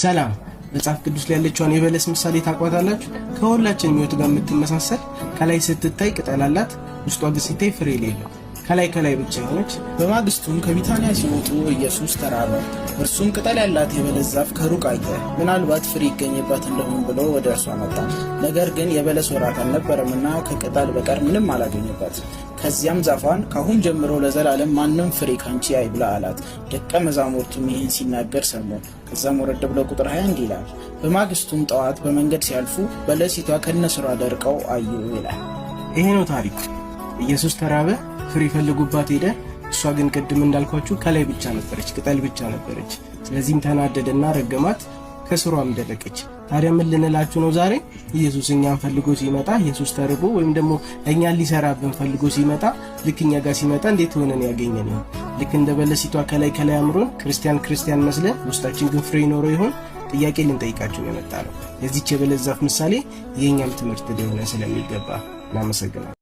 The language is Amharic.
ሰላም። መጽሐፍ ቅዱስ ላይ ያለችዋን የበለስ ምሳሌ ታውቋታላችሁ? ከሁላችንም ሕይወት ጋር የምትመሳሰል፣ ከላይ ስትታይ ቅጠል አላት፣ ውስጧ ግን ሲታይ ፍሬ የሌለው፣ ከላይ ከላይ ብቻ የሆነች። በማግስቱም ከቢታንያ ሲወጡ ኢየሱስ ተራበ። እርሱም ቅጠል ያላት የበለስ ዛፍ ከሩቅ አየ። ምናልባት ፍሬ ይገኝባት እንደሆን ብሎ ወደ እርሷ መጣ። ነገር ግን የበለስ ወራት አልነበረምና ከቅጠል በቀር ምንም አላገኘባት። ከዚያም ዛፏን "ካሁን ጀምሮ ለዘላለም ማንም ፍሬ ካንቺ አይብላ" አላት። ደቀ መዛሙርቱም ይህን ሲናገር ሰሙ። ከዛም ወረድ ብሎ ቁጥር 21 ይላል፣ በማግስቱም ጠዋት በመንገድ ሲያልፉ በለሲቷ ከነስሯ ደርቀው አዩ ይላል። ይሄ ነው ታሪኩ። ኢየሱስ ተራበ፣ ፍሬ ፈልጎባት ሄደ። እሷ ግን ቅድም እንዳልኳችሁ ከላይ ብቻ ነበረች፣ ቅጠል ብቻ ነበረች። ስለዚህም ተናደደና ረገማት፣ ከስሯም ደረቀች። ታዲያ ምን ልንላችሁ ነው ዛሬ? ኢየሱስ እኛን ፈልጎ ሲመጣ፣ ኢየሱስ ተርቦ ወይም ደግሞ እኛን ሊሰራብን ፈልጎ ሲመጣ፣ ልክ እኛ ጋር ሲመጣ እንዴት ሆነን ያገኘን ይሆን? ልክ እንደ በለሲቷ ከላይ ከላይ አምሮን፣ ክርስቲያን ክርስቲያን መስለን ውስጣችን ግን ፍሬ ይኖረው ይሆን? ጥያቄ ልንጠይቃችሁ የመጣ ነው። የዚች የበለስ ዛፍ ምሳሌ የእኛም ትምህርት ሊሆነ ስለሚገባ እናመሰግናለን።